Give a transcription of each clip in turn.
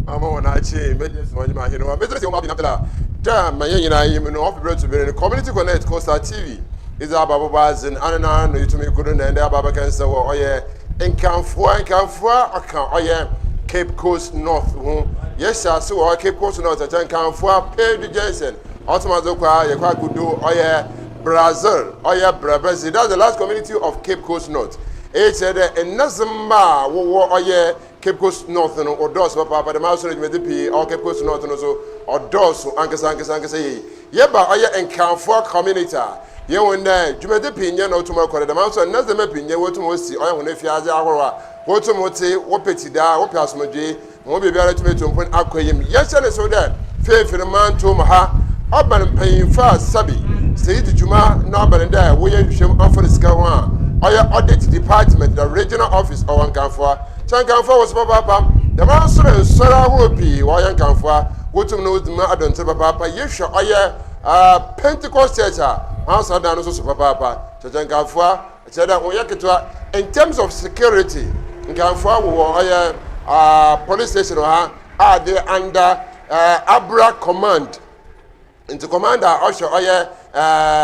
Ama wɔn akye mɛgye sɛ wɔnyɛ ahene wa mɛsɛ sɛ wɔn abina bla dɛ ma yɛn nyinaa yi mu no ɔfi berɛ to bere no Community Connect Coastal TV ɛdze aba bɔbɔ adzen ano na ano yɛtumi kodo na ɛndɛ aba bɛka nsɛ wɔ ɔyɛ Nkamfoa. Nkamfoa ɔka ɔyɛ Cape Coast North ho. Yɛhyɛ ase wɔ Cape Coast North ɛkyɛ Nkamfoa Pedu Jensen ɔtoma dze kɔ a yɛkɔ akodo ɔyɛ Brazil ɔyɛ Brabazzi. That's the last community of Cape Coast North. Ɛyɛ kyerɛ dɛ nnɛzemma a wɔwɔ ɔyɛ Cape Coast North no ɔdɔɔso papaapa. Dɛm aso no dwumadzi pii ɔwɔ Cape Coast North no so ɔdɔɔso ankasa ankasa ankasa yie. Yɛba ɔyɛ Nkamfoa community a, yɛhu dɛ dwumadzi pii nyɛ na otum kɔ do. Dɛm aso nnɛzemma pii nyɛ wotum wosi ɔyɛ hɔn efiadze ahorow a wotum tse wɔpɛ tidaa, wɔpɛ asomdwee na wɔn biribiara tumi etu mpon akɔ enyim. Yɛhyɛ ne so dɛ finfin mantom ha ɔban mpanyimfo a sabi sɛ yedzi dwuma na ɔban dɛ woyɛ nhwehwɛmu ɔfa no sika ho a, ɔyɛ audit department na regional office ɔwɔ Nkamfoa. Kyɛ Nkamfoa wɔ so papaapa. Dɛm ara nso na nsɔre ahorow pii wɔyɛ Nkamfoa wotum no wodzi mu adɔntsir papaapa. Yɛhwɛ ɔyɛ Pentecost Church a, hɔn asɔrdan no nso so papaapa. Kyerɛkyerɛ Nkamfoa kyerɛ dɛ wɔyɛ ketewa in terms of security. Nkamfoa wowɔ ɔyɛ police station wɔ ha a de under Abra command, nti commander a ɔhwɛ ɔyɛ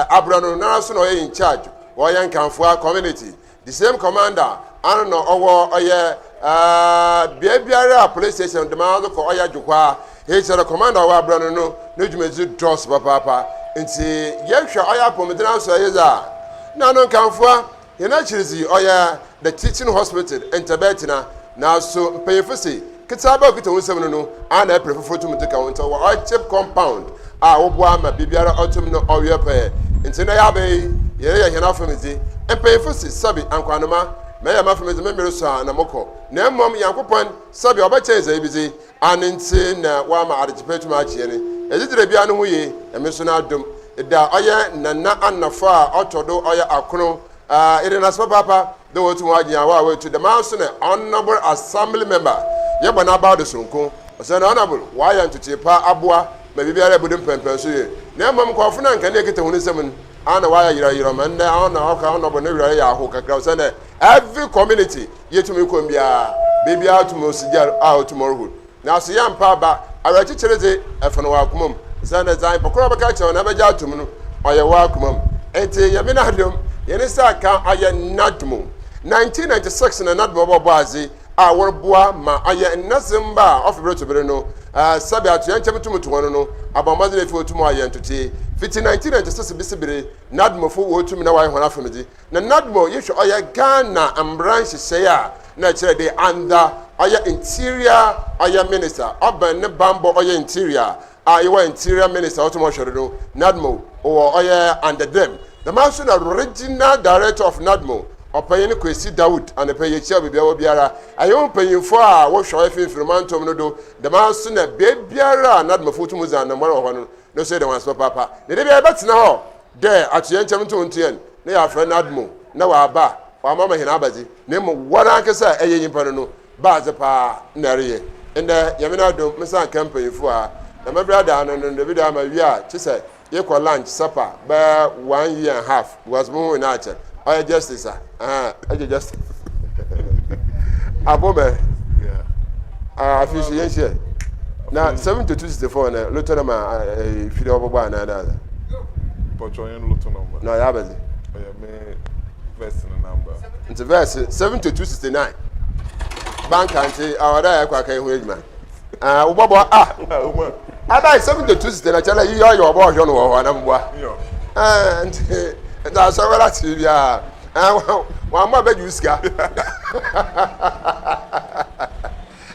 Abra no nara so na ɔyɛ in charge wɔyɛ Nkamfoa community. The same commander ano na ɔwɔ ɔyɛ bea biara a police station dɛm ara kɔ ɔyɛ Adwokwaa. Ekyir commander ɔwɔ Abra no ne dwumadzi dɔɔso papaapa. Nti yɛhwɛ ɔyɛ apɔmuden aso ɛyɛ dze a na no Nkamfoa yɛn akyiri dzi ɔyɛ the teaching hospital ntɛbɛɛtena, nanso mpanyinfo se ketewa bɛ okita wɔn nsam no ana ɛpere foforɔ tum de ka ho, nti ɔwɔ ɔyɛ chip compound a wɔboa ama biribiara ɔtum no ɔyɛ pɛɛ. Nti na yɛaba yi yɛreyɛ hɛn afam dzi. Mpanyinfo se sabi ankwanoma mɛyɛ m'afam dzi mmemmere so a na mokɔ, na mmom Nyankopɔn sabi ɔbɛkyɛn dza ebi dzi ano, nti na wama adekyepɛ tum akyeɛ no yɛgyegyere bia no ho yie. Nyame so no adom da ɔyɛ Nana Anafo a ɔtɔ do ɔyɛ akono yɛde n'ase papaapa dɛ wɔtum agye awɔ a wɔatu. Dɛm ara nso na honourable assembly member yɛbɔ n'aba do sononko ɔsɛ na honourable wɔayɛ ntotoe pa aboa ma biribiara ebudu mpɛmpɛn so yie, na mmom nkurɔfo no a nkanea kita hɔn nsam no ana wɔayɛ yerɛyerɛ ma ndɛ ana ɔka honourable ne werɛ yɛ ahow kakra, ɔsɛ dɛ every community yɛtumi kɔ biara biribiara tum osi gya a otum ɔrehur. Nanso yɛmpa aba, awerɛkyekyere dze, ɛfa no wɔ akoma mu. Osiandɛ dza nyimpa kor a ɔbɛka akyerɛ wo na ebɛgye ato mu no, ɔyɛ w'akoma mu. Ntsi Nyame n'adom, hɛn nsa akã ɔyɛ NADMO. 1996 na NADMO bɔbɔɔ adze a wɔroboa ma ɔyɛ ndasamba a ɔfa ber to ber no, sɛbe atoyerɛnkyɛm tum to hɔn no, abɔ mbɔdzen efi otum ayɛ ntotoe. Fitsi 1996 besi ber, NADMOfo wotum na wɔayɛ hɔn afamdze. Na NADMO yi hwɛ ɔyɛ Ghana mbra nhyehyɛe a na ɛkyerɛ de under ɔyɛ interior ɔyɛ minister ɔbɛn ne bambɔ ɔyɛ interior a yɛwɔ interior minister ɔtum ɔhwɛ do no, NADMO wɔ ɔyɛ under them. Dɛm ara nso na regional director of NADMO, ɔpanyin Kwesi Dawood, anɔpa yi yɛkyia baabi a wɔ biara ɛyɛ wɔn mpanyinfoɔ a wɔhwɛ ɔyɛ finfin mantom no do. Dɛm ara nso na beebiara a NADMOfo tum dze anamɔn wɔ hɔ no nso yɛ dɛm ase papaapa na de biara bɛtena hɔ dɛ atoyɛnkyɛm nto ntoyɛn na yɛafrɛ NADMO na wɔaba wɔama ma hɛn abadze, na mmom wɔn ankasa a ɛyɛ nyimpa no baadze paa na ɛreyɛ. Ndɛ Nyame n'adom mesan ka mpanyimfo a na mɛbrɛ ada ano no dabi da ama wie a kye sɛ yɛkɔ lunch supper bɛyɛ one year and half because mo ho nyinaa akyɛ. Ɔyɛ justice a ɛgye justice abomɛ afi so yɛnhyɛ na 7264 na lotto na ma firi ɔbɔbɔ anaa dada. Pɔtɔ yɛn lotto number. Na ɔyɛ abɛdze. Ɔyɛ me verse no number. Nti verse 7269 banka nti awɔda yɛ kɔ aka ehu adwuma wobɔbɔ a abayi 7269 kyɛlɛ yi ɔyɛ ɔbɔ ɔhwɛ no wɔ hɔ anamboa nti asɔwɛrɛ ati biara wɔn ama bɛgye wo sika.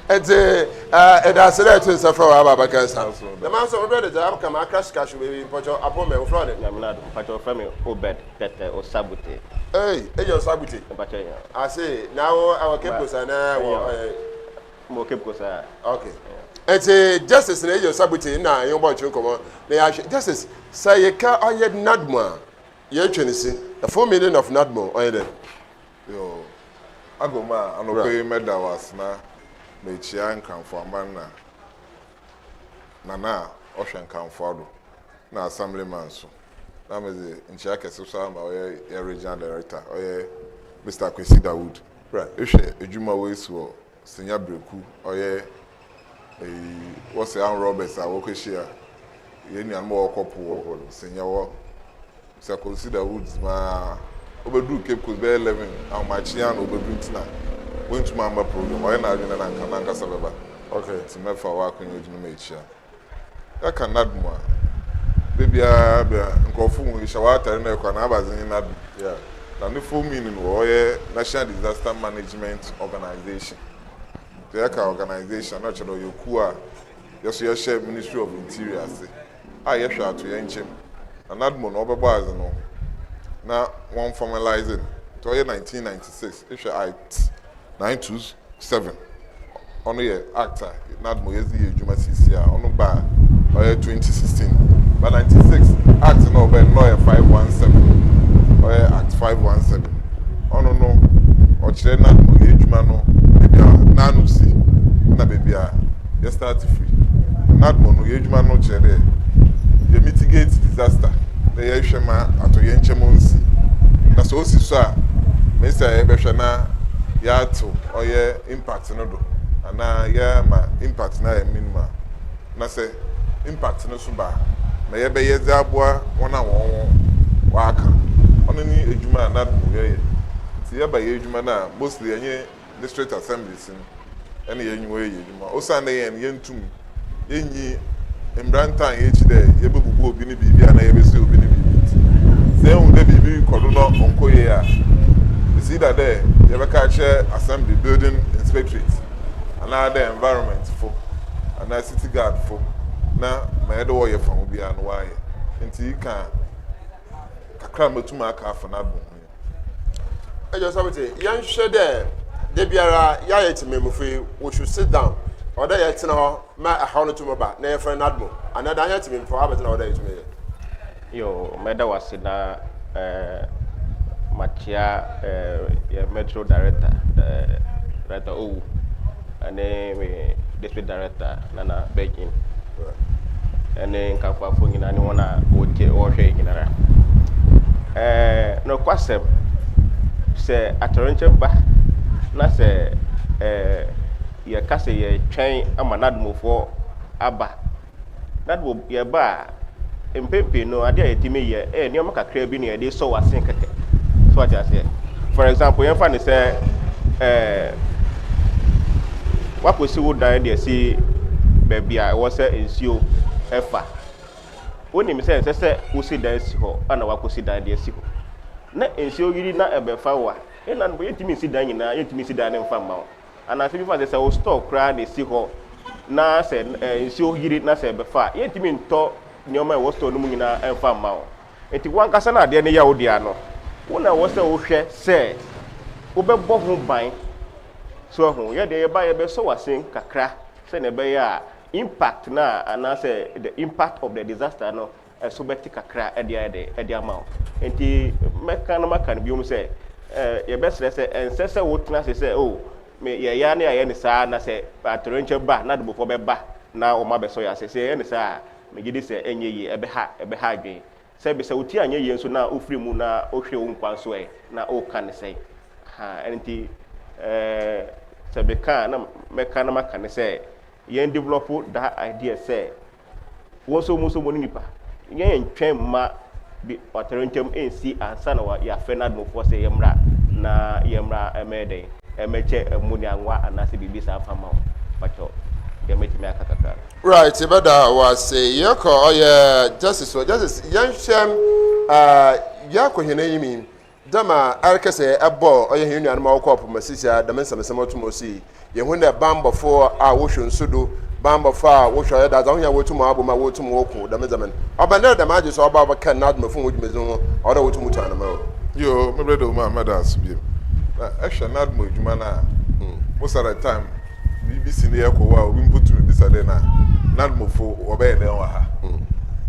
Nti ɛda ase dɛ ɛto nsa frɛ wɔ aba abaka nsa dɛm asɔ wɔbrɛ de dza aka ma akra sika so baabi mpɔkyɛ apɔ mɛ wɔfrɛ ɔde. Nyamina do mpɔkyɛ wɔfrɛ me Obed Tɛtɛ Osabute. Ei, ɛyɛ Osabute. Mpɔkyɛ yɛ. Ase na wɔ ɛwɔ Cape Coast anaa wɔ ɛɛ. Mo Cape Coast a. Okay. Nti Justice na ɛyɛ Osabute na yɛn bɔ ntwe nkɔmɔ na yɛahwɛ Justice sɛ yɛka ɔyɛ NADMO a yɛtwe ne si the full meaning of NADMO ɔyɛ dɛ. Yo, Agoma, anɔpa yi mɛda wo ase na mekyia Nkranfo aman na Nana a ɔhwɛ Nkranfoa do na Assemblyman so na medze nkyia kɛse so ama ɔyɛ yɛ Regional Director ɔyɛ Mister Kwesi Dawood. Ehwɛ edwuma a oesi wɔ Senya Breku ɔyɛ. Eyi wɔsɛ armed robbers a wɔkɔhyia yɛn nuanom a wɔkɔ po wɔ hɔ no sɛ nyɛ wɔ sɛ consider woods maa obɛduru Cape Coast bɛyɛ 11 ahomakye a na obɛduru, nti na wɔntumi amma program. Ɔyɛ n'adwene na nka nankasa bɛba. Nti mɛfa w'akonnwa gyina mu akyia. Yɛka NADMO a, beebiara bia nkurɔfo hu hyɛ w'atare na ɛkɔ anaa abadze nye NADMO. Na ne full meaning wɔ ɔyɛ National Disaster Management Organization. Nti yɛka organization na ɔkyerɛ dɛ ɔyɛ kuo a yɛso yɛhyɛ Ministry of Interior ase a yɛhwɛ ato yɛn nkyɛn. Na NADMO no, ɔbɛbɔ adze no na wɔn formalize no, nti ɔyɛ 1996. Ehwɛ Act 927, ɔno yɛ act a NADMO yɛdze yɛ adwuma sisi a ɔno ba a ɔyɛ 2016, but 96 act na ɔbɛn no na ɔyɛ 517, ɔyɛ Act 517. Ɔno no ɔkyerɛ NADMO yɛ adwuma no, beebi a n'ano si na beebi a yɛ start firi. NADMO no yɛ adwuma no kyerɛ dɛ yɛ mitigate disaster na yɛhwɛ ma atɔyɛnkyɛm nsi, na sɛ osi so a, mesi a yɛbɛhwɛ na yɛatew ɔyɛ impact no do anaa yɛama impact no ayɛ minimal, na sɛ impact no so ba a, na yɛbɛyɛ dze aboa wɔn a wɔn ho wɔaka. Ɔno ne adwuma a NADMO yɛyɛ. Nti yɛba yɛ adwuma no a, mostly yɛnyɛ district assemblies no ɛna yɛnyi wɔyɛ yɛ adwuma, osiane dɛ yɛn yɛntum yɛnyi mmerantan yɛn akyi dɛ yɛbɛbubu obi ne biribi anaa yɛbɛsi obi ne biribi. Nti sɛ ehu dɛ biribi kɔ do na ɔnkɔ yie a, esi da dɛ yɛbɛka akyerɛ assembly building inspectorate anaa dɛ environment fo anaa city guard fo na ma yɛde wɔyɛ fa ho biara no wɔayɛ. Nti ka kakra a mɛtum aka afa n'adom ho yi. Ɛjọ sábɛtì, yɛnhwɛ dɛ de biara yɛayɛ tìmɛmufo yi, we should sit down, ɔdɛ yɛtena hɔ ma ɛhaw no tum ba na yɛfrɛ NADMO anaa dan yɛ tìmɛmufo abɛtena ɔdɛ yɛtumi yɛ. Yo, mɛda wase na makyia yɛ metro director, Director Owu, ɛne me district director Nana Begin, ɛne nkafoafo nyinaa ne wɔn a wɔtie wɔhwɛ yɛn nyinara. Nokwasɛm sɛ atɔrɔnkyɛm ba na sɛ yɛka sɛ yɛtwɛn ama NADMOfoɔ aba, NADMO yɛba a, mpɛn pii no adeɛ a yɛtumi yɛ ɛyɛ nneɛma kakra bi na yɛde sɔ w'asen kɛkɛ so, wate aseɛ? For example, yɛmfa ne sɛ wakɔsi wo dan de asi baabi a ɛwɔ sɛ nsuo ɛfa. Wonim sɛ ɛnsɛ sɛ wosi dan si hɔ, ana wakɔsi dan de asi hɔ na nsuo yiri na ɛbɛfa wo a, ɛna no yɛntumi nsi dan nyinaa, yɛntumi nsi dan ne mfa mma wo. Anaasɛ bi fa sɛ wo store koraa na esi hɔ na sɛ nsuo yiri na sɛ ɛbɛfa a, yɛntumi ntɔ nneɛma a ɛwɔ store no mu nyinaa ɛmfa mma wo. Nti wankasa na adeɛ no yɛ wo dea no, wo na ɛwɔ sɛ wohwɛ sɛ wobɛbɔ ho ban so. Ɛho yɛ deɛ yɛba yɛbɛsɔ w'asen kakra sɛnea ɛbɛyɛ a impact na anaasɛ the impact of the disaster no ɛso bɛte kakra ɛde ayɛ de ɛde ama wo. Nti mɛka no maka no biom sɛ yɛbɛsrɛ sɛ ɛnsɛ sɛ wotena ase sɛ, o me yɛyɛ ne ayɛ ne saa na sɛ atɔrɔnkyɛm ba na adebofoɔ bɛba na wɔn abɛsɔ yɛ ase. Sɛ yɛyɛ ne saa a, megye di sɛ ɛnyɛ yie, ɛbɛha adwene sɛ bisa wo ti anyɛ yie nso na wofiri mu na wohwere wo nkwa nso ɛ na woka ne sɛn ha. Ɛno nti sɛ meka a, na mɛka na maka ne sɛ yɛn develop that idea sɛ wɔn nso mu nso mu ne nipa yɛn ntwɛn mma bi atɔrɔnkyɛm nsi ansa na yɛafrɛ NADMOfoɔ sɛ yɛmmra na yɛmmra ɛmɛyɛ dɛn ɛmɛkyɛ ɛmu ne anwa anaasɛ biribi saa fa ma wo. Pakyɛw, deɛ mɛtumi aka kakra. Right, bɛda wase. Yɛkɔ ɔyɛ Justice o. Justice, yɛnhwɛ yɛakɔ hɛn enyim yi dama ɛrekɛsɛ ɛbɔ ɔyɛ hɛn nuanom a wɔkɔ ɔpoma sisi a dɛm nsɛmsɛm ɔtum osi. Yɛhu dɛ bambɔfo a wohwɛ nsu do, bambɔfo a wohwɛ ɔyɛ dadze ahonya wotum abɔ mu a wotum wɔko dɛm ndzɛmba no, ɔbɛn dɛ dɛm agye so ɔba ɔbɛka NADMOfo ho dwumadzi ho, ɔwɔ dɛ wotum tu anama o. Yo, me brɛ de wo ma mɛda ase bio. Na ɛhwɛ NADMO adwuma no a, most of the time biribi si ne yɛkɔ hɔ a, obi mpo tumi bisa dɛ, na NADMOfo wɔbɛyɛ dɛn wɔ ha?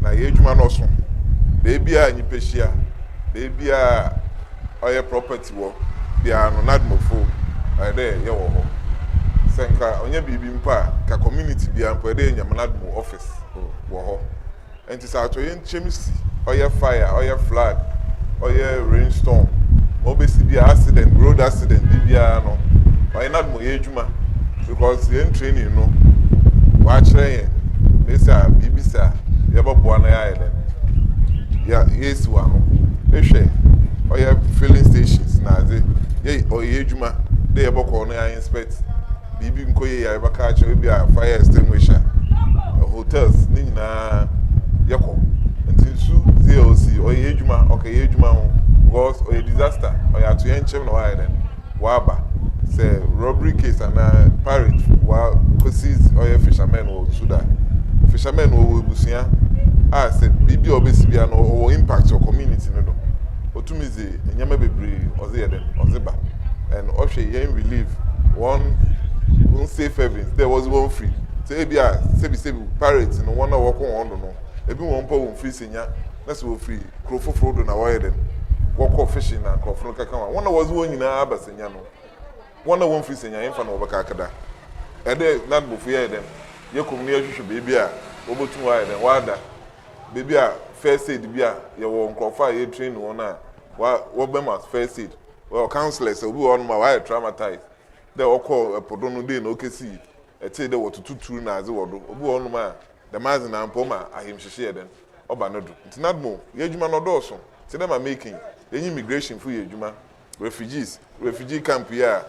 Na yɛ adwuma no ɔso beebi a nyimpa hyia, beebi a ɔyɛ property wɔ biara no, NADMOfo ɔyɛ dɛ yɛwɔ hɔ. Sɛ nka ɔnyɛ biribi mpo a, nka community biara mpo ɛyɛ dɛ yɛnya NADMO office wɔ hɔ. Nti sɛ atɔyɛnkyɛm si, ɔyɛ fire, ɔyɛ flood, ɔyɛ rainstorm ma ɔbɛsi bi, accident, road accident, biribiara no, ɔyɛ NADMO yɛ adwuma, because yɛn training no Ɔakyerɛ hɛn mesi a biribi si a yɛbɔboa na yɛayɛ dɛn, yɛ yeesiw ano. Ehwɛ ɔyɛ filling stations na adze, yɛ ɔyɛ hɛn edwuma dɛ yɛbɔkɔ hɔ na yɛa inspect biribi nnkɔ yie a yɛbɛka akyerɛ ebi a fire extinguisher, hotels ne nyinaa yɛkɔ. Ntsi nsu dze a osi ɔyɛ hɛn edwuma, ɔka hɛn edwuma ho because ɔyɛ disaster, ɔyɛ atoyerɛnkyɛm na ɔayɛ dɛn ɔaba. Sɛ robbery case anaa pirate wa kɔsi ɔyɛ fishermen wɔ nsu do a, fishermen wɔwɔ ebusua a sɛ biribi a ɔbɛsi biara no ɔwɔ impact wɔ community no do. Otumi dze nneɛma bebree ɔdze yɛ dɛn ɔdze ba and ɔhwɛ yɛn relieve wɔn wɔn safe havens dɛ wɔdze wɔn firi sɛ ebi a sebi sebi pirate no wɔn a wɔkɔ wɔn do no ebi wɔn mpo wɔn firi Senya na sɛ wɔfiri kuro foforɔ do na wɔyɛ dɛn wɔkɔ fishing na nkurɔfo no keka wɔn wɔn a wɔdze wɔn nyinaa aba Senya no wɔn a wɔn firi Senya yɛmfa na wɔbɛka akada ɛdɛ NADMOfo yɛyɛ dɛn yɛkɔm no yɛhwehwɛ beebi a wɔbɛtum wɔayɛ dɛn wɔada beebi a first aid bi a yɛwɔ nkurɔfo a yɛtrain wɔn a wa wɔbɛma first aid wɔwɔ counsellors obi wɔ hɔnom a wɔayɛ traumatized dɛ ɔkɔ ɛpo do no dei na ɔkɛsi ɛtee dɛ wɔtoto turu na adze wɔ do obi wɔ hɔnom a dɛm adze na mpo ma ahemhyehye yɛ dɛn ɔba no do nti NADMO yɛ adwuma no ɔdɔɔso te dɛ ma making yɛnye immigration fo yɛ adwuma refugees refugee camp yi a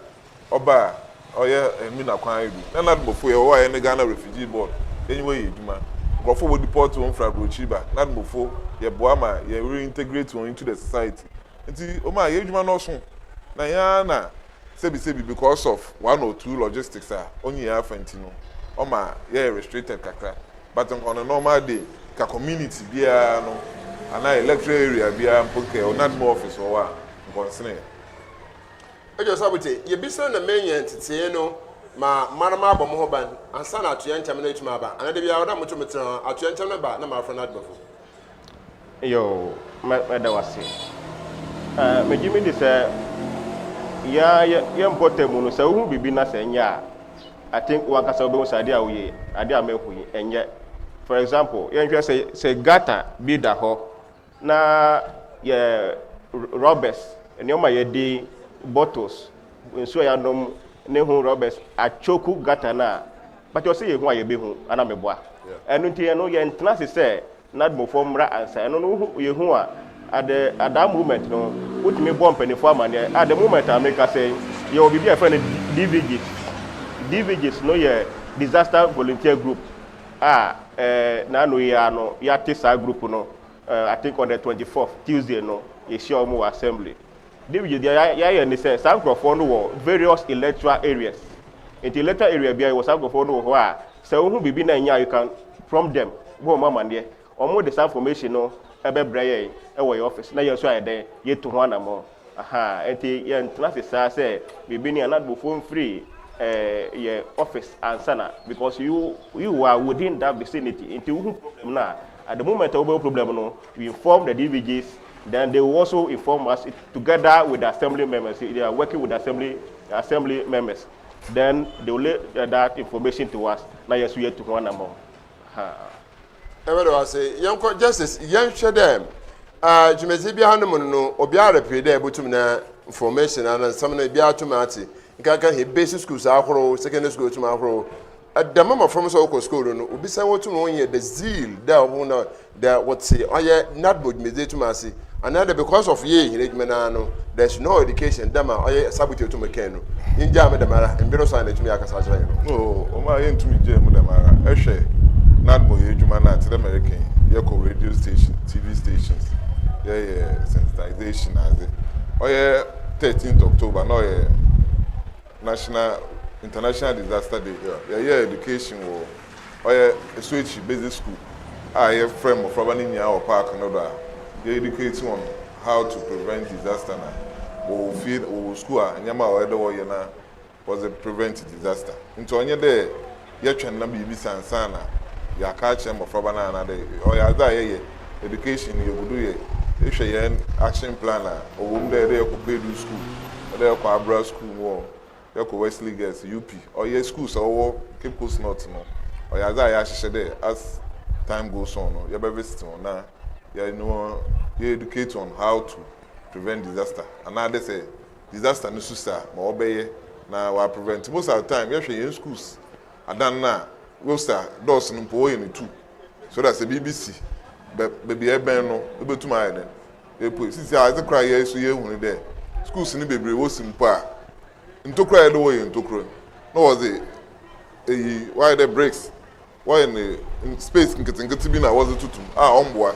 ɔba a ɔyɛ Elmina kwan yi do na NADMOfo yɛ wɔ a yɛne Ghana Refugee Board yɛnye wɔ yɛ adwuma nkurɔfo wɔ deport wɔn firi aburokyiri ba NADMOfo yɛboa ma yɛ reintegrate wɔn into the society nti ɔmo a yɛ adwuma no ɔso na yɛn ara na sebi because of one or two logistics a onye yɛn afa nti no ɔma yɛyɛ restricted kakra but on a normal day ka community biara no anaa electoral area biara mpo kɛ ɔNADMO office wɔ hɔ a nkɔnsene yɛ. Ɛgye sɛ abote yɛbisa na menya ntetee no ma mara ma abɔ mo ho ban ansa na atoyɛ nkyɛm no atumi aba anaa de biara ɔda moto metena hɔ atoyɛ nkyɛm no ba na maafrɛ no adebɔfo. Yo, mɛda wase. Megye me di sɛ yɛ mpɔtam mu no sɛ wohu biribi na sɛ ɛnyɛ a I think wankasa wobɛhu sɛ adeɛ a woyɛ adeɛ a mahu yi ɛnyɛ. For example, yɛnhwɛ sɛ gutter bi da hɔ na yɛ rubbers nneɛma a yɛde bottles nsuo a yɛanom ne ho rubbers atwoku gutter no a bàtɛ ɔsɛ yɛhu a yɛbɛhu ana meboa ɛno nti ɛno yɛntena ase sɛ NADMOfoɔ mmra ansa ɛno no wohu yɛhu a at that moment no wotumi bɔ mpanimfoɔ amaneɛ. At the moment a meka sɛ yɛwɔ biribi a yɛfrɛ no DVGs. DVGs no yɛ disaster volunteer group a n'ano yi ara no yɛate saa group no I think on the 24th Tuesday no yɛhyia wɔn wɔ assembly. DVGs deɛ yɛayɛ ne sɛ saa nkurɔfoɔ no wɔ various electoral areas nti electoral area biara yɛwɔ saa nkurɔfoɔ no wɔ hɔ a sɛ wohu biribi na ɛnyɛ a you can prompt them bɔ wɔn amaneɛ wɔn de saa information no ɛbɛbrɛ yɛn ɛwɔ yɛn office na yɛn nso ayɛ dɛn yɛtu ho anammɔn aha nti yɛntena ase saa sɛ biribi ni NADMOfoɔ mfiri yɛ office ansa na because you are within that vicinity nti wohu problem na at the moment a wobɛhu problem no we inform the DVGs then they will also inform us together with the assembly members they are working with the assembly members then they will lay that information to us na yɛn nso yɛtu ho anammɔn ha. Ɛbɛdɛ wɔ ase yɛnkɔ justice yɛnhwɛ dɛ dwumadzi biara no mu no obiara repere dɛ ɛbɛtum na information ana nsɛm no biara tum ate nkanka he basic schools ahorow secondary school tum ahorow dɛm mmɔfra sɛ wɔkɔ school no obi sɛ wɔtum wɔn yɛ the zeal dɛ wɔn na dɛ wɔte ɔyɛ NADMO dwumadzi tum ase anaa dɛ because of yɛ ehina adwuma naa no there is no education dɛm a ɔyɛ sabotage tum kɛn no ngyaa mi dɛm ara mbere so a na etumi akasa akyerɛ yɛn no. Oo wɔn a yɛntumi gye mu dɛm ara ɛhwɛ NADMO yɛ adwuma no a te dɛ American yɛkɔ radio station TV stations yɛyɛ sensitization adze ɔyɛ 13th October na ɔyɛ national international disaster day yɛyɛ education wɔ ɔyɛ Esuakyi basic school a yɛfrɛ mmɔfraba no nyinaa wɔ park no do a yɛ educate wɔn how to prevent disaster na wɔwɔ fie wɔwɔ school a nneɛma a ɔyɛ dɛ wɔyɛ na wɔdze prevent disaster nti ɔnyɛ dɛ yɛtwɛn na biribi sansan na yɛaka akyerɛ mmɔfraba no ana dɛ ɔyɛ adze a yɛyɛ education no yɛgu do yɛ ehwɛ yɛn action plan a ɔwɔ mu dɛ yɛdɛ yɛkɔ Pedu school yɛdɛ yɛkɔ Abra school mu wɔ yɛkɔ Wesley Girls UP ɔyɛ schools a ɔwɔ Cape Coast North no ɔyɛ adze a yɛahyehyɛ dɛ as time goes on no yɛbɛ visit wɔn na yɛne wɔn yɛ educate on how to prevent disaster anaadɛ sɛ disaster no so sa ma wɔbɛyɛ na wɔa prevent. Most of the time yɛhwɛ yɛn schools adan na. Roster doors no mpo wɔyɛ no tu so that sɛ biribi si bɛ beebi a ebɛn no ebotum ayɛ dɛn epue. Sisi a adze kor a yɛn so yehu nye dɛ schools no beberee wosi mpo a ntokura a yɛde wɔyɛ ntokuro no na wɔdze eyi wɔayɛ dɛ bricks wɔyɛ no space nketsenketse bi na wɔdze toto mu a ɔmmboa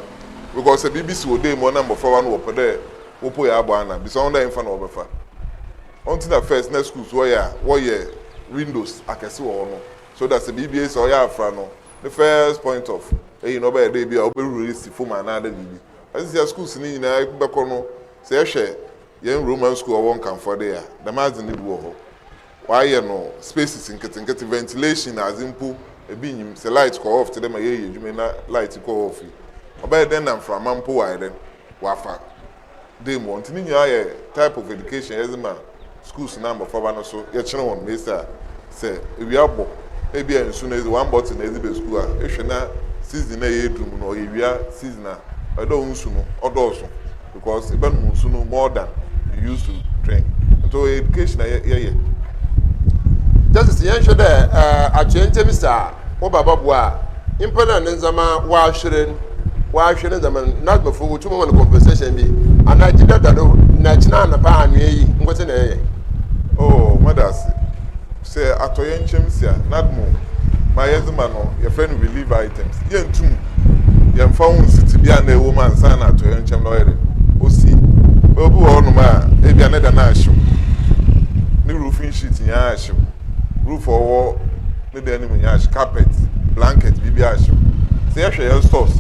because sɛ biribi si wɔ dan mu hɔ na mbofraba no wɔpɛ dɛ wopue abɔ ana bisa hɔn dɛ nyimfa na wɔbɛfa. Ɔno ntsi na first na schools wɔyɛ a wɔyɛ windows akɛse wɔ hɔ no so that sɛ biribi esi a ɔyɛ afra no ne first point of eyi no ɔbɛyɛ dɛ ebi a ɔbɛhuri esi famu anaadɛ biribi. But sisi a schools no nyinaa bɛkɔ no sɛ yɛhwɛ yɛn Roman school a ɔwɔ Nkamfoɔ de a dɛm adze no bi wɔ hɔ. Wɔayɛ no spaces nketsenketse, ventilation adze mpo ebi nnyim. Sɛ light kɔ off tse dɛ ma yɛreyɛ edwuma yi na light kɔ off yi, ɔbɛyɛ dɛn na mframa mpo ɔayɛ dɛn ɔafa dan mu hɔ. Ntsi ne nyinaa yɛ type of education a yɛdze ma schools na mbofraba no so yɛkyerɛ hɔn mesi a sɛ ewia bɔ na ebi a nsu no edze one bottle na edze ba skuul a, ehwɛ na season a yeedur mu no ɔyɛ ewia season a, ɔyɛ dɛ wo nsu no ɔdɔɔ so because ebɛnom nsu no more than you used to drink. Ntsi ɔyɛ education a yɛyɛ. Justice yɛnhwɛ dɛ atoyerɛnkyɛm si a wo ba bɔboa a, nyimpa no a ne ndzɛmba ɔahwer no, ɔahwer ne ndzɛmba no, n'adzemafo wotum ma no compensation bi anaa gyedɛ da do na kyena anapa anwea yi nkotsee na yɛyɛ? Oh, meda ase. Sɛ atɔyɛnkyɛm si a, NADMO ma yɛdze ma no, yɛfrɛ no relief items. Yenntum yɛmmfa ho nnsi tsebea a nna ewɔ mu ansaana atɔyɛnkyɛm no ɔyɛ dɛn, osi. Obi wɔ hɔnom a, ebia ne dan ahyew, ne roofing sheet nyinaa ahyew, roof a ɔwɔ ne dan no mu nyinaa ahyew, carpet, blanket, biribiara ahyew. Sɛ yɛhwɛ hɛn stores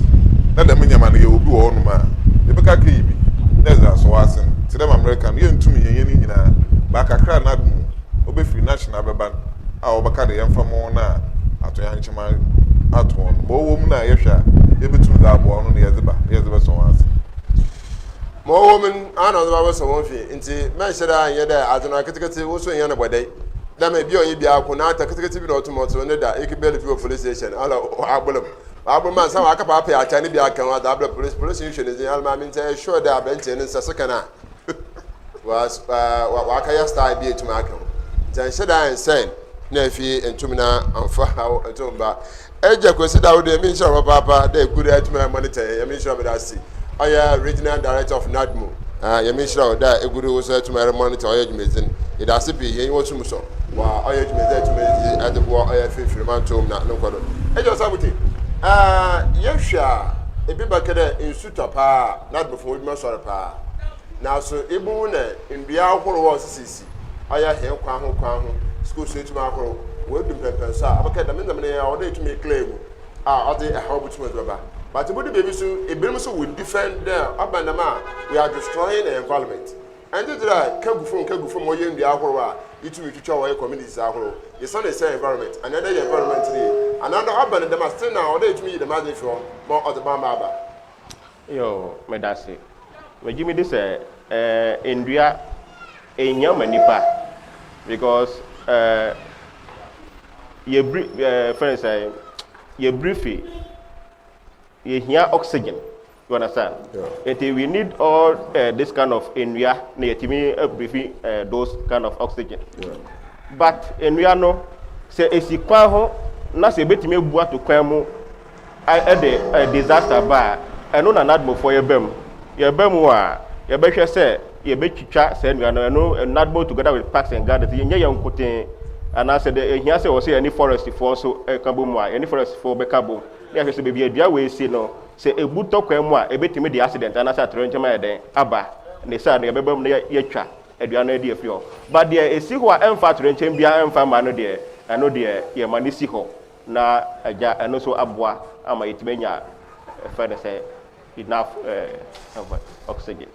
na dɛm ndzɛmba no yɛwɔ bi wɔ hɔnom a, yɛbɛka akeyi bi na yɛdze asɔ w'asen. Tse dɛ ma mereka no, yenntum nnyɛ ne nyinaa, but kakra a NADMO obefir national bɛba no a wɔbɛka dɛ yɛmfa ma hɔn a atoyerɛnkyɛm ato hɔn no, ma ɔwɔ mu no a yɛhwɛ a yebotum dze aboa ɔno na yɛdze ba na yɛdze bɛsɔ hɔn ase. Ma ɔwɔ mu no, ana ɔdze ba bɛsɔ hɔn fi, ntsi mɛnnhyɛ da nnyɛ dɛ adze no aketseketse wo so nnyɛ no bɔdɛe, dɛ ma bi a ɔnnyɛ biako na ata ketseketse bi na ɔtum ɔtse ne da eke bail fi wɔ police station ana ɔabor mu, ɔabor mu ansa ɔakɛpaapaa ata no bi aka ho adze abrɛ police, police nhwɛ ne dzin, ana maame ntsi ɛyɛ sure dɛ aberantsɛ no nsa sekan a. Wakɛyɛ style bi etum aka ho. Ntsi annhyɛ da annsɛn na afei enntum na ammfa haw nntum mmba. Agya Kwesi Dawudu, Nyame nhyira wo papaapa dɛ egu do etum monitor hɛn. Nyame nhyira wo, meda ase. Ɔyɛ Regional Director of NADMO. Nyame nhyira wo dɛ egu do wo so etum monitor ɔyɛ dwumadzi no. Yɛda ase pii, hɛn enyiwa tum sɔ wɔ ɔyɛ dwumadzi a etum dze dze boa ɔyɛ Finfir Mantɔw mu na no nkɔ do. Agya Osabutey, yɛhwɛ a, ebi bɛka dɛ nsu tɔ paa a, NADMOfo hɔn edwuma soɛr paa. Naaso ibohu dɛ ndua ahorow a osisisi ɔyɛ hɛn kwan ho kwan ho, skuul suatum ahorow, woedu mpɛnpɛnso a ɔbɛka dɛ dɛm ndzɛmba no yɛ ɔwɔ dɛ etum eclear gu a ɔdze haw botum dze bɛba. But ibodu beebi so binom so wo defend dɛ ɔba no dɛm a we are destroying the environment. Ɛnndze dze dɛ ka gu famu ka gu famu ɔyɛ ndua ahorow a itum twitwa wɔ ɔyɛ communities ahorow, yɛsan esɛɛ environment anaa dɛ yɛ environment no yie anaa dɛ ɔba no dɛm a still na ɔwɔ dɛ etum yi dɛm adze no fi hɔ ma ɔdze bambɔ aba. Yoo, medase. Megye medi sɛ eh, nnua ehia ma nipa because eh, yɛbiri eh, fɛn sɛ yɛbiri fi yɛhia oxygen you understand yeah. Nti we need all this kind of nnua na yɛtumi abiri fi those kind of oxygen yeah. But nnua no sɛ esi kwan ho na sɛ ebetumi ebu ato kwan mu de disaster ba a, ɛno na NADMOfoɔ yɛba mu. Yɛba mu a, yɛbɛhwɛ sɛ yɛbɛtwitwa saa nnua no. Ɛno NADMO together with Parks and Gardens, yɛnyɛ yɛn nkoten anaasɛ deɛ ɛhia sɛ wɔ sɛ yɛne forestfoɔ nso ka bom a, yɛne forestfoɔ bɛka bom na yɛahwɛ sɛ baabi a dua wei si no, sɛ ɛbu tɔ kwan mu a, ɛbɛtumi de accident anaasɛ atoyerɛnkyɛm ayɛ dɛn aba. Ne saa no, yɛbɛba mu na yɛatwa dua no adi afiri hɔ. But deɛ ɛsi hɔ a ɛmfa atoyerɛnkyɛm biara ɛmfa mma no deɛ, ɛno deɛ yɛma no si hɔ. Na agya ɛno nso aboa ama yɛtumi anya ɛfɛ no sɛ enough oxygen.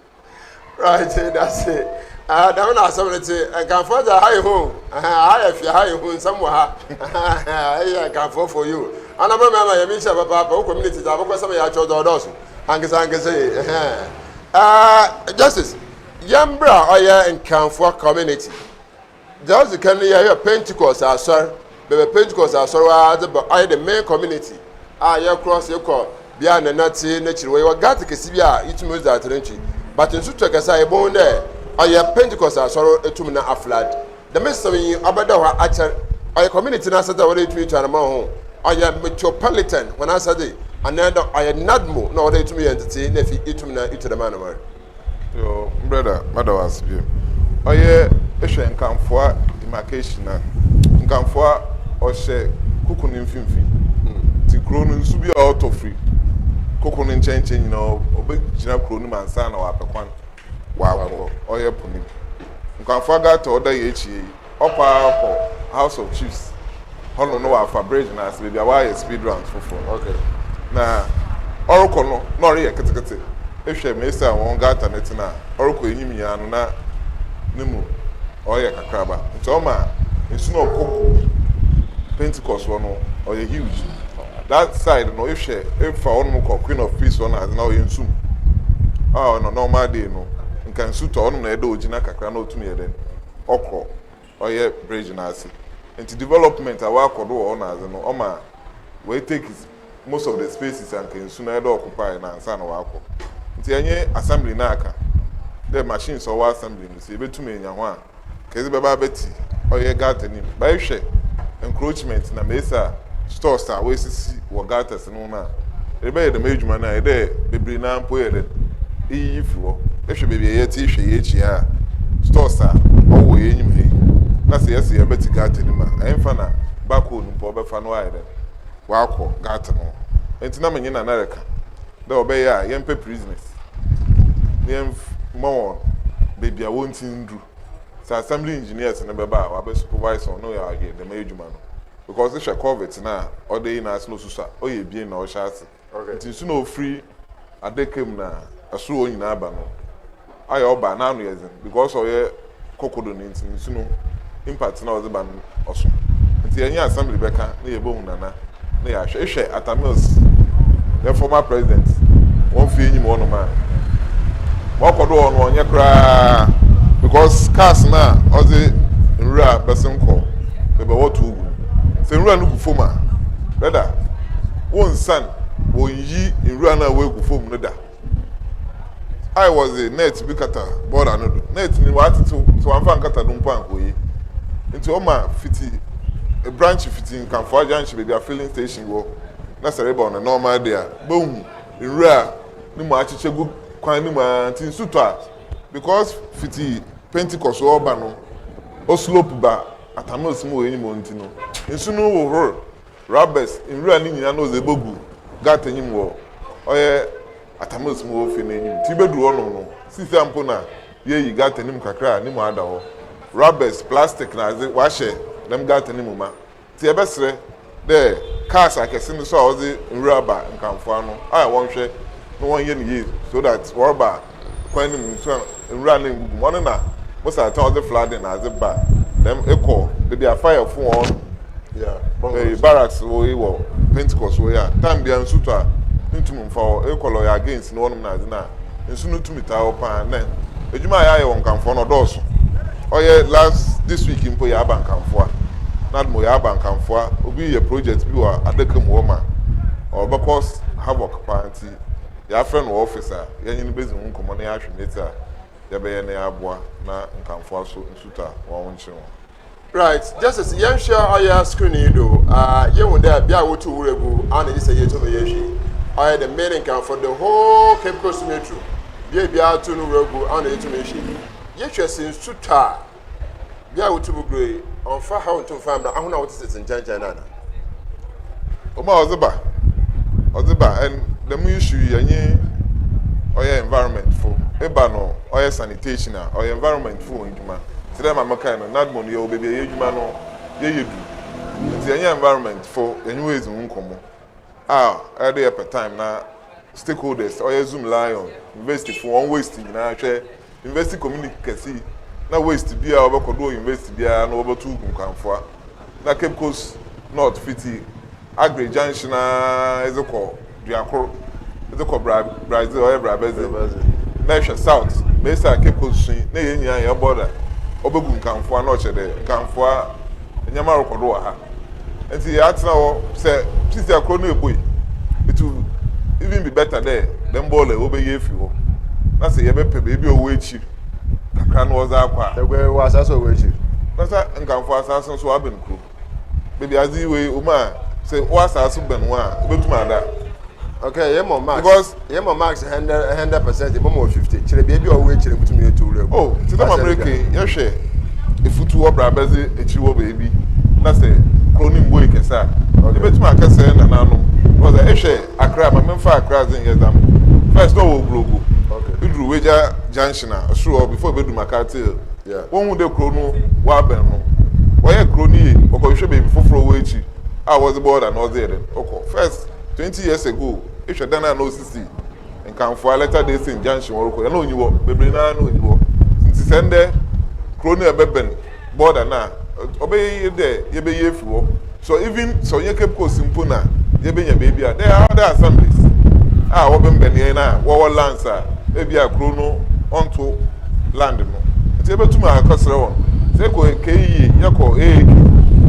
Right, that's it. Ah, dɛm na asɛm no te. Nkanfoɔ dze aha yɛ ho. Aha yɛ fie, aha yɛ ho, nsɛm wɔ ha. Ɛyɛ nkanfoɔ for you. Ana bɛ mɛma yɛ mi nhyɛ papaapa, wo community dze abɛkɔ sɛm yɛ atwɛ dɛ ɔdɔɔso. Ankasa ankasa yi. Ah, Justice, yɛn bra ɔyɛ nkanfoɔ community. Dza odzi kan no yɛhwɛ Pentecost Asɔr, beebi a Pentecost Asɔr wɔ ara dze ba ɔyɛ the main community a yɛ cross ekɔ bea a Nana tse n'ekyir hɔ. Yɛwɔ gate kɛse bi a itum dzi atar ntwi but nsu tɔ kɛse a yebohu dɛ ɔyɛ Pentecost Asɔr etum na aflood. Dɛm nsɛm yi ɔbɛda hɔ akyɛr. Ɔyɛ community n'asɛdze a ɔwɔ dɛ itum tu anamɔn ho. Ɔyɛ Metropolitan hɔn asɛdze anaa dɛ ɔyɛ NADMO na ɔwɔ dɛ itum yɛ ntsetsee na efi itum na itu dɛm anamɔn? Yoo brɛda mɛda wo ase bio. Ɔyɛ ehwɛ Nkamfoa demarcation a, Nkamfoa ɔhyɛ koko no mfimfini. Nti kuro no nsu bi a ɔtɔ firi koko no nkyɛnkyɛn nyinaa ɔbɛgyina kuro no mu ansa na wapɛ kwan wakɔ ɔyɛ po no mu. Nkamfoa gutter a ɔda yɛn akyi yi, Ɔkɔ ara kɔ House of Chiefs hɔnom na ɔafa bridge no ase beebi a wɔayɛ speed round fofor no. Na ɔrokɔ no na ɔreyɛ ketseketse. Ehwɛ mesi a hɔn gutter no tse no a, ɔrokɔ enyim nyina no na no mu ɔreyɛ kakraba. Ntsi ɔma nsu no ɔkɔ gu Pentecost hɔ no ɔyɛ huge. That side no ehwɛ efa hɔnom kɔ Queen of Peace hɔ na adze no a ɔyɛ nsu mu. A ɔno normal day no nka nsu tɔ a hɔnom na ɔyɛ dɛ ogyina kakra na otum yɛ dɛn. ɔkɔ ɔyɛ bridge no ase ntsi development a ɔakɔ do wɔ hɔ na adze no ɔma oe take most of the spaces a nka nsu no ayɛ dɛ occupy no ansaana ɔakɔ. Ntsi yɛnye assembly no aka dɛ machines a ɔwɔ assembly no sɛ yebetum enya ho a nka edze bɛba abɛtsi ɔyɛ gutter no mu. Ba ehwɛ encroachment na mesi a stores a woesisi wɔ gutters no ho no a, erebɛyɛ dɛm edwuma no a, eyɛ dɛ beberee no ara mpo yɛ dɛn, eyiyi fi hɔ. Ehwɛ beebi a yɛtse yi, hwɛ hɛn ekyir ha a, stores a ɔwɔ hɛn enyim ha yi, na sɛ yɛse yɛrebɛtse gutter no mu a, henfa na backhoe no mpo ɔbɛfa na ɔayɛ dɛn, ɔakɔ gutter no ho. Ntsi na menye Nana reka dɛ ɔbɛyɛ a yɛmpɛ prisoners na yɛmma hɔn beebi a wontsi ndur. Sɛ assembly engineers no bɛba a, wɔabɛ supervise hɔn na wɔayɛ dɛm edwuma no. Because ehwɛ culvert no a ɔda yi n'ase na osusu a, ɔyɛ ebien na ɔhyɛ ase. Ntsi nsu na ofir adaka mu na sor hɔ nyina ba no, ayɛ ɔba a n'ano yɛ dzen because ɔyɛ koko do no ntsi nsu no impact no a ɔdze ba no ɔso. Ntsi yɛnye assembly bɛka na yebohu Nana na yɛahwɛ. Ehwɛ Atta Mills, hɛn former president, hɔn fie enyim hɔnom a, ma ɔkɔ do wɔ hɔ no ɔnnyɛ koraa because cars no a ɔdze nwura bɛsen kɔ beebi a wɔtow gu no, sɛ nwura no gu famu a, brɛda, wonnsian, wonnyi nwura no a woegu famu no da. Ae wɔdze net bi kata bɔɔla no do. Net no wɔatsetsew, sɛ wɔammfa annkata do mpo a anka oye. Ntsi ɔma fitsi branch fitsi Nkamfowa junction beebi a filling station wɔ na sɛ ereba on a normal day a, bohu nwura no mu akyekyɛ gu kwan no mu ara ntsi nsu tɔ a, because fitsi Pentecost hɔ reba no oslope ba Atta Mills mu wɔ enyim hɔ ntsi no, nsu no hohor Rubbers nwura no nyina na ɔdze ebogu gutter enyim wɔ ɔyɛ Atta Mills mu wɔ fie n'enyim. Ntsi ibedur hɔnom no, sesei mpo na yeeyi gutter no mu kakra a no mu ada hɔ. Rubbers, plastic na adze wɔahyɛ dɛm gutter no mu ma. Ntsi yɛbɛserɛ dɛ cars akɛse no so a ɔdze nwura ba Nkamfowa no a wɔnhwɛ na wɔnyɛ no yie so that wɔreba a kwan no mu nsu a nwura no nngugu mu. Ɔno na most of the time ɔdze flooding na adze ba dɛm ekɔ beebi a fire fo hɔn eh, barracks wɔ yi wɔ Pentecost wɔ yi a time biara nsu tɔ a nntum mmfa hɔ. Ekɔ lawyer against no hɔnom na adze no a nsu no tumi taa hɔ paa. Na edwuma a yɛayɛ wɔ Nkamfoɔ no ɔdɔɔso. Ɔyɛ last this week mpo yɛaba Nkamfoa. Nadmo yɛaba Nkamfoa. Obi yɛ project bi wɔ adaka mu hɔ ma ɔbɛkɔ havoc paa ntsi Yɛafrɛ no wɔ office a, yɛnye no bedzi ho nkɔmbɔ na yɛahwɛ metse a yɛbɛyɛ na yɛaboa na nkamfo aso nsuta a wɔawonkyere hɔn. Right, Justice, yɛnhwɛ ɔyɛ screen yi do, ah, yehu dɛ bea a wotu wura gu ana gye sɛ yetum yɛ hwee. Ɔyɛ the main nkamfo, the whole Cape Coast Metro, bea biara tu no wura gu ana yetum hwɛ. Yɛhwɛ sɛ nsu tɔ a, Bia a wotu mu guro yi, ɔmfa haw nto mfa mbra ahon a wɔtsetsetse nkyɛnkyɛn no ana? Ɔma ɔdze ba, ɔdze ba and dɛm issue yi yɛnye ɔyɛ environment fo eba no ɔyɛ sanitation a ɔyɛ environment fo hɔn edwuma. Tse dɛ ma mekae no NADMO no yɛwɔ beebi a yɛ edwuma no yɛyɛ du ntsi yɛnye environment fo yɛnye hɔn edzi ho nkɔmbɔ a ɔyɛ dɛ yɛpɛ time na stakeholders ɔyɛ Zoom Lion, university fo hɔn waste nyinaa hwɛ University community kɛse yi na waste biara a ɔbɛkɔ do wɔ university biara no wɔbɔtow gu Nkwamfoa na Cape Coast North fitsi Aggrey junction ara dze kɔ Duakor dze kɔ Bra Brazil ɔyɛ Brabɛdze na ehwɛ South Mesa Cape Coast so yi na hɛn nyinaa hɛn border ɔbɛgu Nkamfoa na ɔkyerɛ dɛ Nkamfoa ndzɛmba rokɔ do wɔ ha. Ntsi yɛatsena hɔ sɛ sisi a kurow no ebue, it will even be better dɛ dɛm bɔɔla yi wobeyi efi hɔ na sɛ yɛbɛpɛ beebi a ɔwɔ ekyir kakra na wɔdze akɔ a. Ɛkɔ wɔ asaase a ɔwɔ ekyir. Na sɛ Nkamfo asaase no so wɔabɛn kurow. Beebi adze yi wɔ yi, omu a. Sɛ w'asaase bɛn wo a, ibotum ada. Okay, yɛ mɔ max. Because yɛ mɔ max 100%, yɛ mɔ 50. Kyerɛ beebi a ɔwɔ ekyir mutum yɛ tu wura gu. Oh, tse dɛ ma mereka yi, yɛhwɛ efutu wɔ bra bɛdze ekyir wɔ beebi na sɛ kurow no mmbue kɛse a, yebotum akɛsɛɛ nananom. Because ehwɛ Accra, ma memfa Accra dze nyɛ example. First na ɔwɔ Oblogo. Idur Weija junction a, sor hɔ before ibedu McCarthy Hill. Wohun dɛ kurow no wɔabɛn no, wɔyɛɛ kurow no yie, wɔkɔhwehwɛ beebi fofor a ɔwɔ ekyir a wɔdze border na ɔdze yɛ dɛn, ɔkɔ. First, 20 years ago, ehwɛ dan a na osisi Nkamfoa Latter Day Saint junction wɔrokɔ, na onnyi hɔ, bebree naa na onnyi hɔ. Ntsi sɛ ndɛ kurow no ɛbɛbɛn border no a, ɔbɛyɛ yie dɛ yɛbɛyi efi hɔ. So even sɛ ɔnnyɛ Cape Coast mpo na yɛbɛnya beebi a, there are other assemblies a wɔbɛmbɛn yɛn a wɔwɔ lands a ebi a kurow no ɔnto land no. Nti yɛbɛtum akɔsrɛ wɔn. Sɛ yɛkɔ KEA, yɛkɔ AAK.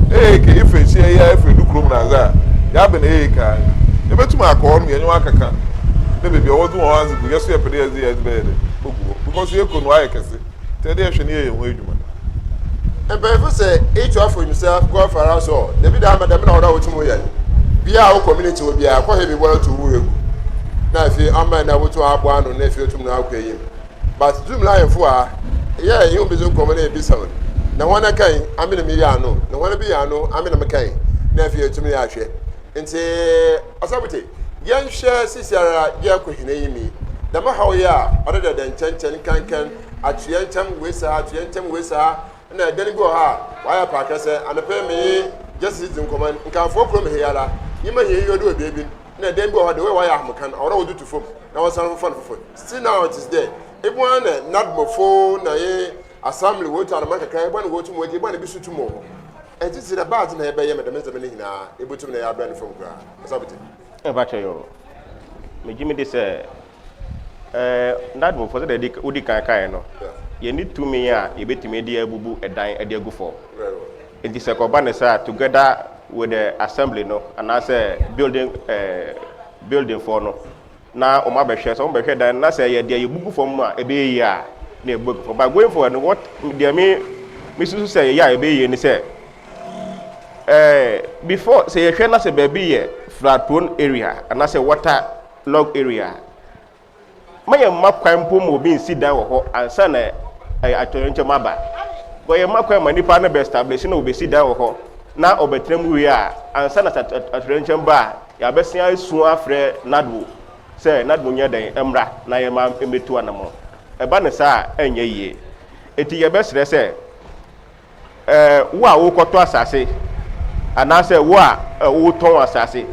AAK efa ekyir yi a efa edu kurom na adze a, yɛabɛn AAK a, yɛbɛtum akɔ hɔ no yɛnye wɔn akeka na beebi a wɔdze wɔn adze gu, yɛso yɛpɛ dɛ yɛdze yɛdze bɛyɛ dɛ bogu hɔ because yɛkɔ no ayɛ kɛse. Nti ɛde yɛhwɛ ne yɛyɛ ho adwuma. Mpanyinfo sɛ each one for himself, God for us all. Dabi da ama dɛm na ɔdɔ a wotum yɛ. Bia a wo community wɔ bia kɔ hɛ bi bɔlɔ to wura gu. Na afei ama na wotum aboa ano na afei otum na akɔ enyim. But zoom lion fo a yɛ yɛn obi so nkɔmɔ na ebi sound. Na wɔn kan ame na mi yɛ ano. Na wɔn bi yɛ ano ame na me kan. Na afei etum yɛ ahwɛ. Nti ɔsabute yɛnhwɛ sisi ara yɛkɔ hene yi mi. Dɛm haw yi a ɔde dɛdɛ nkyɛnkyɛn nkankan atoyɛ nkyɛm wei saa atoyɛ nkyɛm wei saa na ɛdan bi wɔ hɔ a wayɛ paakɛ sɛ anɔpɛ menye Justice dzi nkɔmmɔ nkamfoɔ kurom he ara nyima hia yi ɔde wɔ beebi na ɛdan bi wɔ hɔ de wei wayɛ ahomekan ɔwɔ dɛ wɔde tu fam na wɔsan fofa no foforɔ. Still now it is there. Ebi ara na nadmofo na ye assembly wɔtu anoma kakra ebi na wɔtu mu wɔgye ebi na bi so tu mu wɔ hɔ. Ɛnti sɛ dɛ baadze na yɛbɛyɛ ma dɛm ndzɛmba no nyinaa ebotum na yɛabrɛ no fam koraa. Ɔsabete. Ɛba kyerɛ yɛ megye me di sɛ NADMOfoɔ, sɛdeɛ wodi kan kaeɛ no, yɛnni tumi a yɛbɛtumi de abubu ɛdan de agu fam. Nti sɛ kɔba ne saa, together with the assembly no anaasɛ building foɔ no na wɔn abɛhwɛ, sɛ wɔn bɛhwɛ dan na sɛ yɛ deɛ yɛbugu fam a ɛbɛyɛ yie a, na yɛbu agu fam. But going forward no, what deɛ me mesusu sɛ yɛyɛ a ɛbɛyɛ yie ne sɛ before sɛ yɛhwɛ na sɛ baabi yɛ flood prone area anaasɛ water log area, ma yɛn mma kwan mpo ma obi nsi dan wɔ hɔ ansa na ɛyɛ atɔyɛnkyɛm aba. Kɔ yɛn mma kwan ma nipa no bɛ establish na obesi dan wɔ hɔ na ɔbɛtena mu wie a, ansa na atɔyɛnkyɛm ba a, yɛabɛsia esu afrɛ NADMO sɛ NADMO nyɛ dɛn mmra na yɛn ma mmɛtu anamɔ. Ɛba ne saa a, ɛnyɛ yie. Eti yɛbɛsrɛ sɛ wo a wokɔtɔ asase anaasɛ wo a wotɔn asase,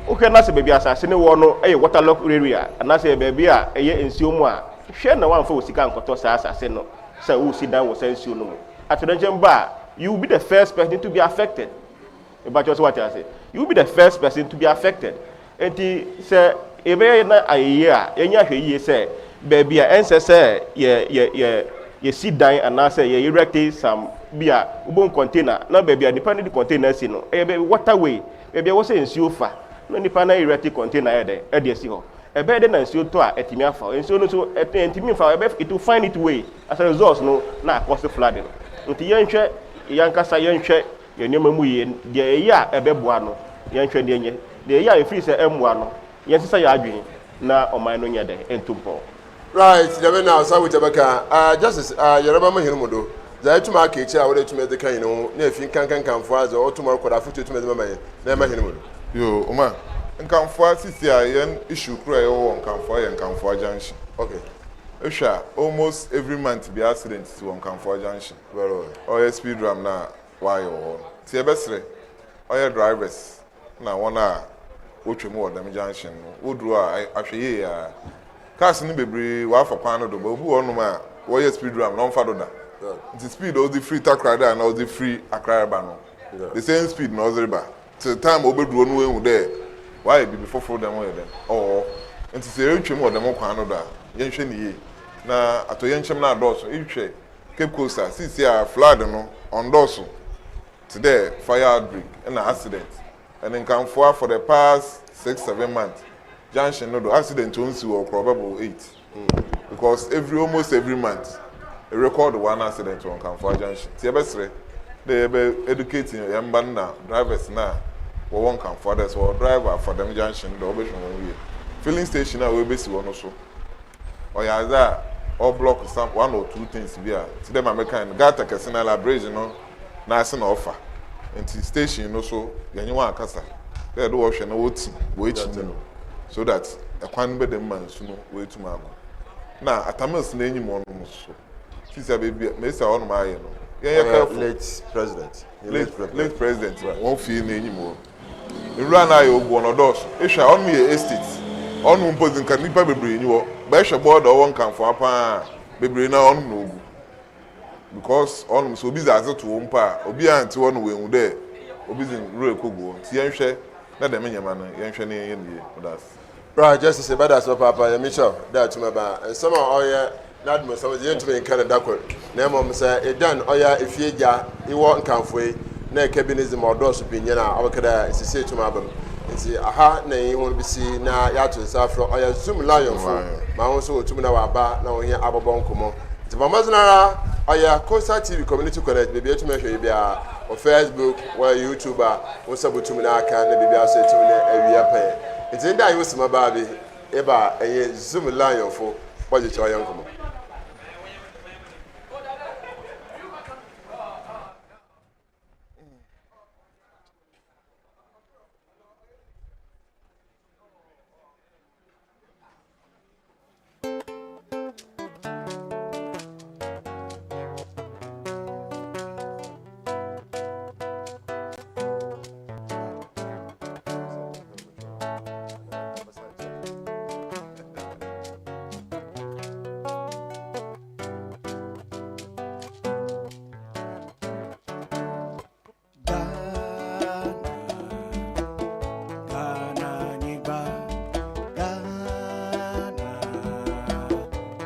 wohwɛ na sɛ baabi asase no wɔ no yɛ waterlogged area anaasɛ baabi a ɛyɛ nsuo mu a, hwɛ na woamfa wo sika nkɔtɔ saa asase no sɛ wosi dan wɔ saa nsuo no mu. Atɔdɛnkyɛm ba a, you will be the first person to be affected. Mepakyɛw, sɛ wate ase? You will be the first person to be affected. Nti sɛ yɛbɛyɛ na ayɛ yie a, yɛnyɛ ahwɛ yie sɛ baabi a ɛnsɛ sɛ yɛ yɛ yɛ yɛsi dan anaasɛ yɛ erect some bi a wobɔ container na baabi a nipa no de container asi no ɛyɛ baabi waterway, baabi a ɛwɔ sɛ nsuo fa na nipa no erect container yɛ dɛ ɛde asi hɔ. Ɛbɛyɛ dɛ na nsuo tɔ a ɛtumi afa nsuo no nso ɛntumi nfa ɛbɛ, it will find it way. As a result no na akɔse flooding. Nti yɛnhwɛ yɛnkasa, yɛnhwɛ yɛn nneɛma mu yie. Deɛ ɛyɛ a ɛbɛboa no, yɛnhwɛ deɛ nyɛ. Deɛ ɛyɛ a ɛfiri sɛ ɛmmoa no, yɛnsesa yɛn adwene na ɔman no nyɛ dɛ ɛntu mpɔn. Right, dɛm na ɔsa wogya bɛka. Justice, yɛreba mo hene mu do. Dza etum aka ekyir a wɔde etum edze ka hene ho na efi nkankankamfoɔ a dza ɔtum ɔrekɔ do afotu etum edze mama hɛn na ɛma hene mu do. Yo, Oma, Nkamfoa sisi a yɛn issue koro a yɛwɔ wɔ Nkamfoa yɛ Nkamfoa junction. Ehwɛ a almost every month bi accident si wɔ Nkamfoa junction. Very well. Ɔyɛ speed ramp na wɔayɛ wɔ hɔ no. Nti yɛbɛsrɛ ɔyɛ drivers na wɔn a wotwa mu wɔ dɛm junction no, woduru a ahwɛ yie a cars no bebree wɔafa kwan no do, but obi wɔ hɔnom a wɔyɛ speed ramp na ɔmfa do da. Nti speed a ɔdze firi Takoradi a na ɔdze firi Accra reba no, the same speed na ɔdze reba till time a obeduru hɔ no woehu dɛ wɔayɛ biribi fofor dɛm ɔyɛ dɛn ɔwɔ hɔ. Nti sɛ yɛretwa mu wɔ dɛm kwan no do a, yɛnhwɛ no yie na atɔyɛnkyɛm no adɔɔso. Ehwɛ Cape Coast a, seesei a flood no ɔnndɔɔso tse dɛ fire outbreak na accident. And Nkamfoa for the past 6, 7 months, junction no do accident onnsi wɔ koraa ɔbɛbɔ eight, because every almost every month record one accident wɔ Nkamfoa junction. Nti yɛbɛsrɛ dɛ yɛbɛ educate yɛn mba no na drivers na. wɔwɔ Nkamfoa dɛ sɛ wɔ drive afa dɛm junction no do a wɔbɛhwɛ hɔn yie. Filling station a woebesi hɔ no so, ɔyɛ adze a ɔblock some one or two things bi a tse dɛ ma mekãe no, gutter kɛse no ara bridge no n'ase na ɔfa ntsi station no so yɛnye hɔn akasa dɛ yɛde wɔhwɛ na wotsi woekyim mu so that kwan no bɛda mu ma nsu no oetum akɔ. Na Atta Mills n'enyim hɔ no so sisi a beebi a mesi a hɔnom ayɛ no yɛnyɛ careful. Late president. Late late president wɔn fie n'enyim hɔ. Nwura no ayɛ ogu hɔ no ɔdɔɔso. Ehwɛ a ɔnom yɛ estate. Ɔnom mpo dze nka nyimpa bebree nnyi hɔ. But ehwɛ border ɔwɔ Nkamfoa paa a bebree no ara ɔnom na ogu. Because ɔnom sɛ obi dze adze to hɔ mpo a obiara nntse hɔ na oehu dɛ obi dze nwura ekogu hɔ. Ntsi yɛnhwɛ na dɛm ndzɛmba no yɛnhwɛ na yɛnyɛ no yie. Meda ase. Right, Justice yɛbɛda ase papaapa Nyame nhyira wo dɛ atum aba. Nsɛm a ɔyɛ n'adom nsɛm dze yɛntumi nka no da kor na mbom sɛ edan ɔyɛ efie gya ewɔ nkamfoe na ɛka bi ne dze ma ɔdɔɔso pii nyen a ɔbɛka dɛ nsisi etum aba mu. Ntsi aha na yɛnye hɔn besi na yɛato nsa afrɛ ɔyɛ Zoom Lion fo ma hɔn so wotum na wɔaba na wɔnye abɔbɔ nkɔmbɔ. Ntsi bɔ mbɔdzen ara ɔyɛ Coastal TV Community Connect beebi a etum ahwɛ yi biara wɔ Facebook, wɔ YouTube a wo nsa botum na aka na biribiara so etum na awia pɛn. Ntsi ndɛ a yɛwɔ sima baa bi eba a enye Zoom Lion fo bɔgye kyɛw yɛ nkɔmbɔ.